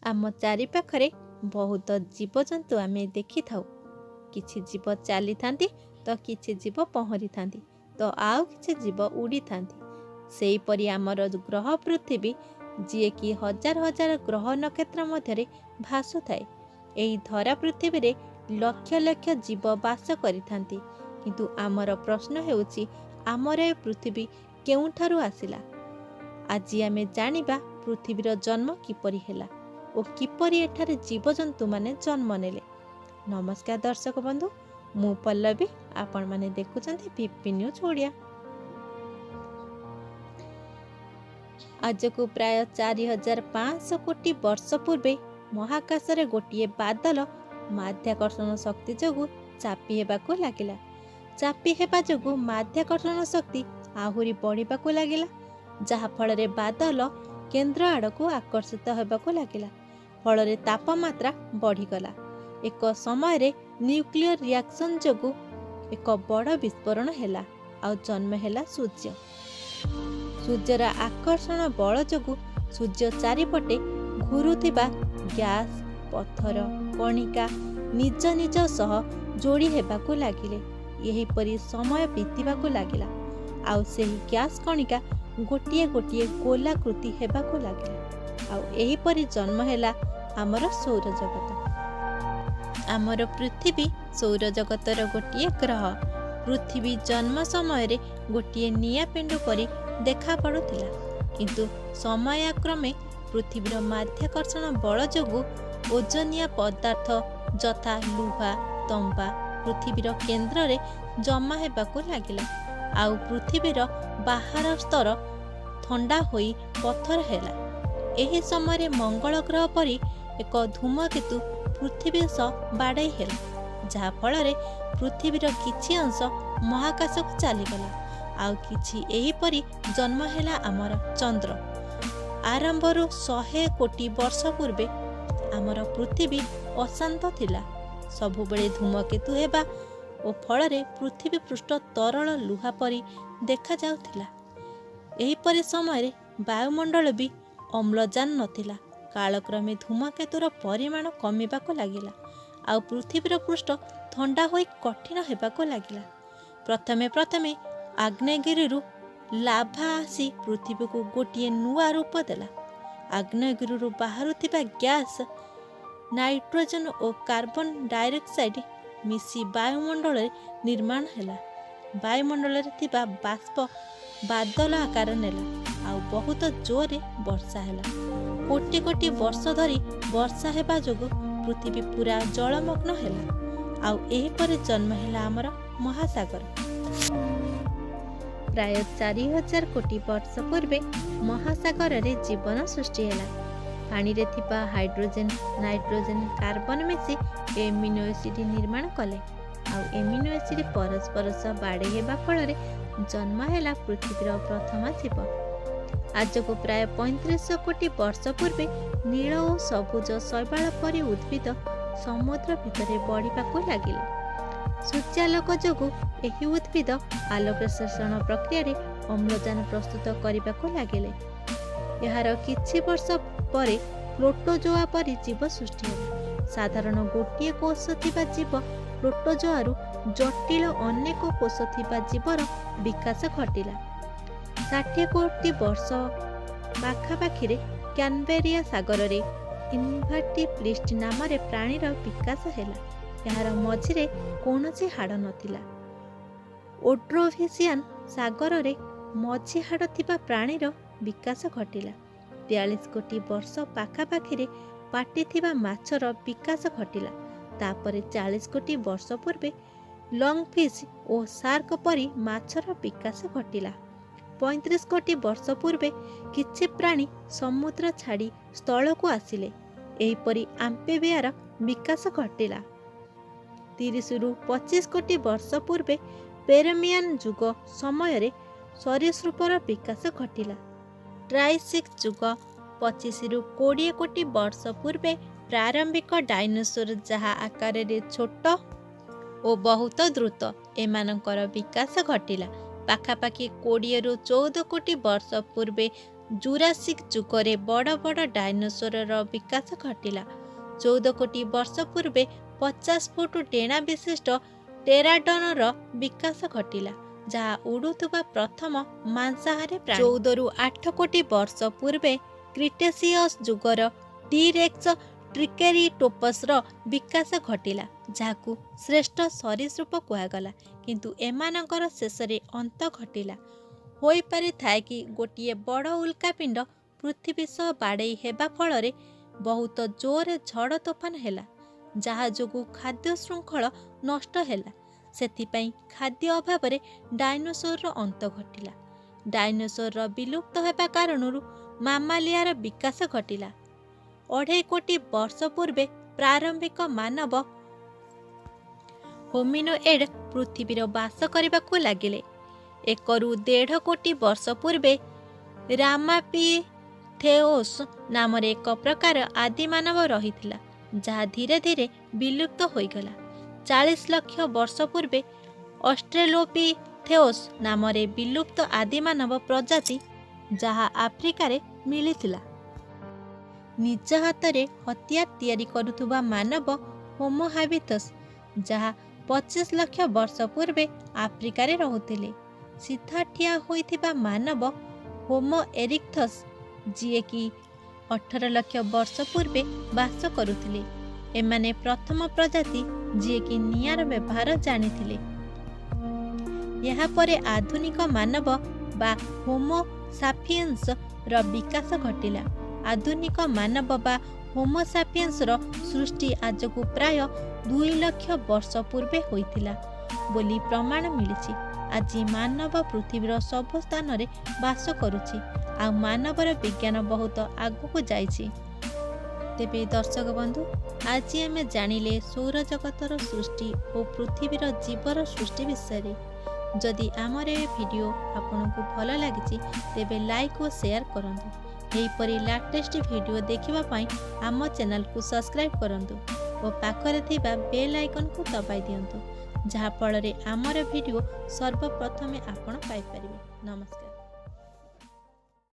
ଆମ ଚାରିପାଖରେ ବହୁତ ଜୀବଜନ୍ତୁ ଆମେ ଦେଖିଥାଉ। କିଛି ଜୀବ ଚାଲିଥାନ୍ତି ତ କିଛି ଜୀବ ପହଁରିଥାନ୍ତି ତ ଆଉ କିଛି ଜୀବ ଉଡ଼ିଥାନ୍ତି। ସେହିପରି ଆମର ଗ୍ରହ ପୃଥିବୀ, ଯିଏକି ହଜାର ହଜାର ଗ୍ରହ ନକ୍ଷତ୍ର ମଧ୍ୟରେ ଭାସୁଥାଏ। ଏହି ଧରା ପୃଥିବୀରେ ଲକ୍ଷ ଲକ୍ଷ ଜୀବ ବାସ କରିଥାନ୍ତି। କିନ୍ତୁ ଆମର ପ୍ରଶ୍ନ ହେଉଛି, ଆମର ଏ ପୃଥିବୀ କେଉଁଠାରୁ ଆସିଲା? ଆଜି ଆମେ ଜାଣିବା ପୃଥିବୀର ଜନ୍ମ କିପରି ହେଲା ଓ କିପରି ଏଠାରେ ଜୀବଜନ୍ତୁମାନେ ଜନ୍ମ ନେଲେ। ନମସ୍କାର ଦର୍ଶକ ବନ୍ଧୁ, ମୁଁ ପଲ୍ଲବୀ, ଆପଣମାନେ ଦେଖୁଛନ୍ତି ଭିପି ନ୍ୟୁଜ୍ ଓଡ଼ିଆ। ଆଜକୁ ପ୍ରାୟ 4500 କୋଟି ବର୍ଷ ପୂର୍ବେ ମହାକାଶରେ ଗୋଟିଏ ବାଦଲ ମାଧ୍ୟାକର୍ଷଣ ଶକ୍ତି ଯୋଗୁଁ ଚାପି ହେବାକୁ ଲାଗିଲା। ଚାପି ହେବା ଯୋଗୁଁ ମାଧ୍ୟାକର୍ଷଣ ଶକ୍ତି ଆହୁରି ବଢ଼ିବାକୁ ଲାଗିଲା, ଯାହାଫଳରେ ବାଦଲ କେନ୍ଦ୍ର ଆଡ଼କୁ ଆକର୍ଷିତ ହେବାକୁ ଲାଗିଲା। ଫଳରେ ତାପମାତ୍ରା ବଢ଼ିଗଲା। ଏକ ସମୟରେ ନ୍ୟୁକ୍ଲିୟର ରିଆକ୍ସନ୍ ଯୋଗୁଁ ଏକ ବଡ଼ ବିସ୍ଫୋରଣ ହେଲା ଆଉ ଜନ୍ମ ହେଲା ସୂର୍ଯ୍ୟ। ସୂର୍ଯ୍ୟର ଆକର୍ଷଣ ବଳ ଯୋଗୁଁ ସୂର୍ଯ୍ୟ ଚାରିପଟେ ଘୁରୁଥିବା ଗ୍ୟାସ୍, ପଥର କଣିକା ନିଜ ନିଜ ସହ ଯୋଡ଼ି ହେବାକୁ ଲାଗିଲେ। ଏହିପରି ସମୟ ବିତିବାକୁ ଲାଗିଲା ଆଉ ସେହି ଗ୍ୟାସ୍ କଣିକା ଗୋଟିଏ ଗୋଟିଏ ଗୋଲାକୃତି ହେବାକୁ ଲାଗିଲା, ଆଉ ଏହିପରି ଜନ୍ମ ହେଲା ଆମର ସୌରଜଗତ। ଆମର ପୃଥିବୀ ସୌରଜଗତର ଗୋଟିଏ ଗ୍ରହ। ପୃଥିବୀ ଜନ୍ମ ସମୟରେ ଗୋଟିଏ ନିଆଁ ପିଣ୍ଡୁ ପରି ଦେଖାପଡ଼ୁଥିଲା, କିନ୍ତୁ ସମୟାକ୍ରମେ ପୃଥିବୀର ମାଧ୍ୟାକର୍ଷଣ ବଳ ଯୋଗୁଁ ଓଜନିଆ ପଦାର୍ଥ ଯଥା ଲୁହା, ତମ୍ବା ପୃଥିବୀର କେନ୍ଦ୍ରରେ ଜମା ହେବାକୁ ଲାଗିଲା ଆଉ ପୃଥିବୀର ବାହାର ସ୍ତର ଥଣ୍ଡା ହୋଇ ପଥର ହେଲା। ଏହି ସମୟରେ ମଙ୍ଗଳ ଗ୍ରହ ପରି ଏକ ଧୂମକେତୁ ପୃଥିବୀ ସହ ବାଡ଼େଇ ହେଲା, ଯାହାଫଳରେ ପୃଥିବୀର କିଛି ଅଂଶ ମହାକାଶକୁ ଚାଲିଗଲା ଆଉ କିଛି। ଏହିପରି ଜନ୍ମ ହେଲା ଆମର ଚନ୍ଦ୍ର। ଆରମ୍ଭରୁ 100 କୋଟି ବର୍ଷ ପୂର୍ବେ ଆମର ପୃଥିବୀ ଅଶାନ୍ତ ଥିଲା। ସବୁବେଳେ ଧୂମକେତୁ ହେବା ଓ ଫଳରେ ପୃଥିବୀ ପୃଷ୍ଠ ତରଳ ଲୁହା ପରି ଦେଖାଯାଉଥିଲା। ଏହିପରି ସମୟରେ ବାୟୁମଣ୍ଡଳ ବି ଅମ୍ଳଜାନ ନଥିଲା। କାଳକ୍ରମେ ଧୂମକେତୁର ପରିମାଣ କମିବାକୁ ଲାଗିଲା ଆଉ ପୃଥିବୀର ପୃଷ୍ଠ ଥଣ୍ଡା ହୋଇ କଠିନ ହେବାକୁ ଲାଗିଲା। ପ୍ରଥମେ ପ୍ରଥମେ ଆଗ୍ନେୟଗିରିରୁ ଲାଭା ଆସି ପୃଥିବୀକୁ ଗୋଟିଏ ନୂଆ ରୂପ ଦେଲା। ଆଗ୍ନେୟଗିରିରୁ ବାହାରୁଥିବା ଗ୍ୟାସ୍ ନାଇଟ୍ରୋଜେନ୍ ଓ କାର୍ବନ ଡାଇଅକ୍ସାଇଡ୍ ମିଶି ବାୟୁମଣ୍ଡଳରେ ନିର୍ମାଣ ହେଲା। ବାୟୁମଣ୍ଡଳରେ ଥିବା ବାଷ୍ପ ବାଦଲ ଆକାର ନେଲା ଆଉ ବହୁତ ଜୋରରେ ବର୍ଷା ହେଲା। କୋଟି କୋଟି ବର୍ଷ ଧରି ବର୍ଷା ହେବା ଯୋଗୁଁ ପୃଥିବୀ ପୁରା ଜଳମଗ୍ନ ହେଲା ଆଉ ଏହିପରି ଜନ୍ମ ହେଲା ଆମର ମହାସାଗର। ପ୍ରାୟ 4000 କୋଟି ବର୍ଷ ପୂର୍ବେ ମହାସାଗରରେ ଜୀବନ ସୃଷ୍ଟି ହେଲା। ପାଣିରେ ଥିବା ହାଇଡ୍ରୋଜେନ୍, ନାଇଟ୍ରୋଜେନ୍, କାର୍ବନ ମିଶି ଏମିନୋ ଏସିଡ୍ ନିର୍ମାଣ କଲେ ଆଉ ଏମିନୋ ଏସିଡ୍ ପରସ୍ପର ସହ ବାଡ଼େଇ ହେବା ଫଳରେ ଜନ୍ମ ହେଲା ପୃଥିବୀର ପ୍ରଥମ ଜୀବ। ଆଜକୁ ପ୍ରାୟ 3500 କୋଟି ବର୍ଷ ପୂର୍ବେ ନୀଳ ଓ ସବୁଜ ଶୈବାଳ ପରି ଉଦ୍ଭିଦ ସମୁଦ୍ର ଭିତରେ ବଢ଼ିବାକୁ ଲାଗିଲେ। ସୂର୍ଯ୍ୟାଲୋକ ଯୋଗୁଁ ଏହି ଉଦ୍ଭିଦ ଆଲୋକଶୋଷଣ ପ୍ରକ୍ରିୟାରେ ଅମ୍ଳଜାନ ପ୍ରସ୍ତୁତ କରିବାକୁ ଲାଗିଲେ। ଏହାର କିଛି ବର୍ଷ ପରେ ପ୍ରୋଟୋଜୋଆ ପରି ଜୀବ ସୃଷ୍ଟି ହେଲା। ସାଧାରଣ ଗୋଟିଏ କୋଷ ଥିବା ଜୀବ ପ୍ରୋଟୋଜୋଆରୁ ଜଟିଳ ଅନେକ କୋଷ ଥିବା ଜୀବର ବିକାଶ ଘଟିଲା। 60 କୋଟି ବର୍ଷ ପାଖାପାଖିରେ କ୍ୟାନବେରିଆ ସାଗରରେ ଇନଭର୍ଟିବ୍ରିଷ୍ଟ ନାମରେ ପ୍ରାଣୀର ବିକାଶ ହେଲା। ଏହାର ମଝିରେ କୌଣସି ହାଡ଼ ନଥିଲା। ଓଡ୍ରୋଭିସିଆନ୍ ସାଗରରେ ମଝି ହାଡ଼ ଥିବା ପ୍ରାଣୀର ବିକାଶ ଘଟିଲା। 43 କୋଟି ବର୍ଷ ପାଖାପାଖିରେ ପାଟି ଥିବା ମାଛର ବିକାଶ ଘଟିଲା। ତାପରେ 40 କୋଟି ବର୍ଷ ପୂର୍ବେ ଲଙ୍ଗଫିସ୍ ଓ ସାର୍କ ପରି ମାଛର ବିକାଶ ଘଟିଲା। 35 କୋଟି ବର୍ଷ ପୂର୍ବେ କିଛି ପ୍ରାଣୀ ସମୁଦ୍ର ଛାଡ଼ି ସ୍ଥଳକୁ ଆସିଲେ। ଏହିପରି ଆମ୍ଫିବିଆର ବିକାଶ ଘଟିଲା। 30ରୁ 25 କୋଟି ବର୍ଷ ପୂର୍ବେ ପେରମିଆନ୍ ଯୁଗ ସମୟରେ ସରୀସୃପର ବିକାଶ ଘଟିଲା। ଟ୍ରାଇସିକ୍ ଯୁଗ 25ରୁ 20 କୋଟି ବର୍ଷ ପୂର୍ବେ ପ୍ରାରମ୍ଭିକ ଡାଇନୋସର, ଯାହା ଆକାରରେ ଛୋଟ ଓ ବହୁତ ଦ୍ରୁତ, ଏମାନଙ୍କର ବିକାଶ ଘଟିଲା। ପାଖାପାଖି 20ରୁ 14 କୋଟି ବର୍ଷ ପୂର୍ବେ ଜୁରାସିକ୍ ଯୁଗରେ ବଡ଼ ବଡ଼ ଡାଇନୋସରର ବିକାଶ ଘଟିଲା। 14 କୋଟି ବର୍ଷ ପୂର୍ବେ 50 ଫୁଟ ଡେଣା ବିଶିଷ୍ଟ ଟେରାଡନର ବିକାଶ ଘଟିଲା, ଯାହା ଉଡ଼ୁଥିବା ପ୍ରଥମ ମାଂସାହାରୀ ପ୍ରାଣୀ। 14ରୁ 8 କୋଟି ବର୍ଷ ପୂର୍ବେ କ୍ରିଟେସିୟସ୍ ଯୁଗର ଟିରେକ୍ସ ଟ୍ରିକେରିଟୋପସ୍ର ବିକାଶ ଘଟିଲା, ଯାହାକୁ ଶ୍ରେଷ୍ଠ ସରୀସୃପ କୁହାଗଲା। କିନ୍ତୁ ଏମାନଙ୍କର ଶେଷରେ ଅନ୍ତ ଘଟିଲା। ହୋଇପାରିଥାଏ କି ଗୋଟିଏ ବଡ଼ ଉଲ୍କାପିଣ୍ଡ ପୃଥିବୀ ସହ ବାଡ଼େଇ ହେବା ଫଳରେ ବହୁତ ଜୋରରେ ଝଡ଼ ତୋଫାନ ହେଲା, ଯାହା ଯୋଗୁଁ ଖାଦ୍ୟ ଶୃଙ୍ଖଳ ନଷ୍ଟ ହେଲା। ସେଥିପାଇଁ ଖାଦ୍ୟ ଅଭାବରେ ଡାଇନୋସରର ଅନ୍ତ ଘଟିଲା। ଡାଇନୋସରର ବିଲୁପ୍ତ ହେବା କାରଣରୁ ମାମାଲିଆର ବିକାଶ ଘଟିଲା। 2.5 କୋଟି ବର୍ଷ ପୂର୍ବେ ପ୍ରାରମ୍ଭିକ ମାନବ ହୋମିନୋଏଡ୍ ପୃଥିବୀର ବାସ କରିବାକୁ ଲାଗିଲେ। 1ରୁ 1.5 କୋଟି ବର୍ଷ ପୂର୍ବେ ରାମାପିଥେଓସ୍ ନାମରେ ଏକ ପ୍ରକାର ଆଦିମାନବ ରହିଥିଲା, ଯାହା ଧୀରେ ଧୀରେ ବିଲୁପ୍ତ ହୋଇଗଲା। 40 ଲକ୍ଷ ବର୍ଷ ପୂର୍ବେ ଅଷ୍ଟ୍ରେଲୋପିଥେଓସ୍ ନାମରେ ବିଲୁପ୍ତ ଆଦିମାନବ ପ୍ରଜାତି, ଯାହା ଆଫ୍ରିକାରେ ମିଳିଥିଲା। ନିଜ ହାତରେ ହତିଆର ତିଆରି କରୁଥିବା ମାନବ ହୋମୋ ହାବିଲସ୍, ଯାହା 25 ଲକ୍ଷ ବର୍ଷ ପୂର୍ବେ ଆଫ୍ରିକାରେ ରହୁଥିଲେ। ସିଧା ଠିଆ ହୋଇଥିବା ମାନବ ହୋମୋ ଏରିକ୍ଥସ୍, ଯିଏକି 18 ଲକ୍ଷ ବର୍ଷ ପୂର୍ବେ ବାସ କରୁଥିଲେ। ଏମାନେ ପ୍ରଥମ ପ୍ରଜାତି ଯିଏକି ନିଆଁର ବ୍ୟବହାର ଜାଣିଥିଲେ। ଏହାପରେ ଆଧୁନିକ ମାନବ ବା ହୋମୋ ସାପିଏନ୍ସର ବିକାଶ ଘଟିଲା। ଆଧୁନିକ ମାନବ ବା ହୋମୋ ସାପିଏନ୍ସର ସୃଷ୍ଟି ଆଜକୁ ପ୍ରାୟ 2 ଲକ୍ଷ ବର୍ଷ ପୂର୍ବେ ହୋଇଥିଲା ବୋଲି ପ୍ରମାଣ ମିଳିଛି। ଆଜି ମାନବ ପୃଥିବୀର ସବୁ ସ୍ଥାନରେ ବାସ କରୁଛି ଆଉ ମାନବର ବିଜ୍ଞାନ ବହୁତ ଆଗକୁ ଯାଇଛି। ତେବେ ଦର୍ଶକ ବନ୍ଧୁ, ଆଜି ଆମେ ଜାଣିଲେ ସୌରଜଗତର ସୃଷ୍ଟି ଓ ପୃଥିବୀର ଜୀବର ସୃଷ୍ଟି ବିଷୟରେ। ଯଦି ଆମର ଏ ଭିଡ଼ିଓ ଆପଣଙ୍କୁ ଭଲ ଲାଗିଛି, ତେବେ ଲାଇକ୍ ଓ ସେୟାର କରନ୍ତୁ। ଏହିପରି ଲାଟେଷ୍ଟ ଭିଡ଼ିଓ ଦେଖିବା ପାଇଁ ଆମ ଚ୍ୟାନେଲକୁ ସବସ୍କ୍ରାଇବ୍ କରନ୍ତୁ ଓ ପାଖରେ ଥିବା ବେଲ୍ ଆଇକନ୍କୁ ଦବାଇ ଦିଅନ୍ତୁ, ଯାହାଫଳରେ ଆମର ଭିଡ଼ିଓ ସର୍ବପ୍ରଥମେ ଆପଣ ପାଇପାରିବେ। ନମସ୍କାର।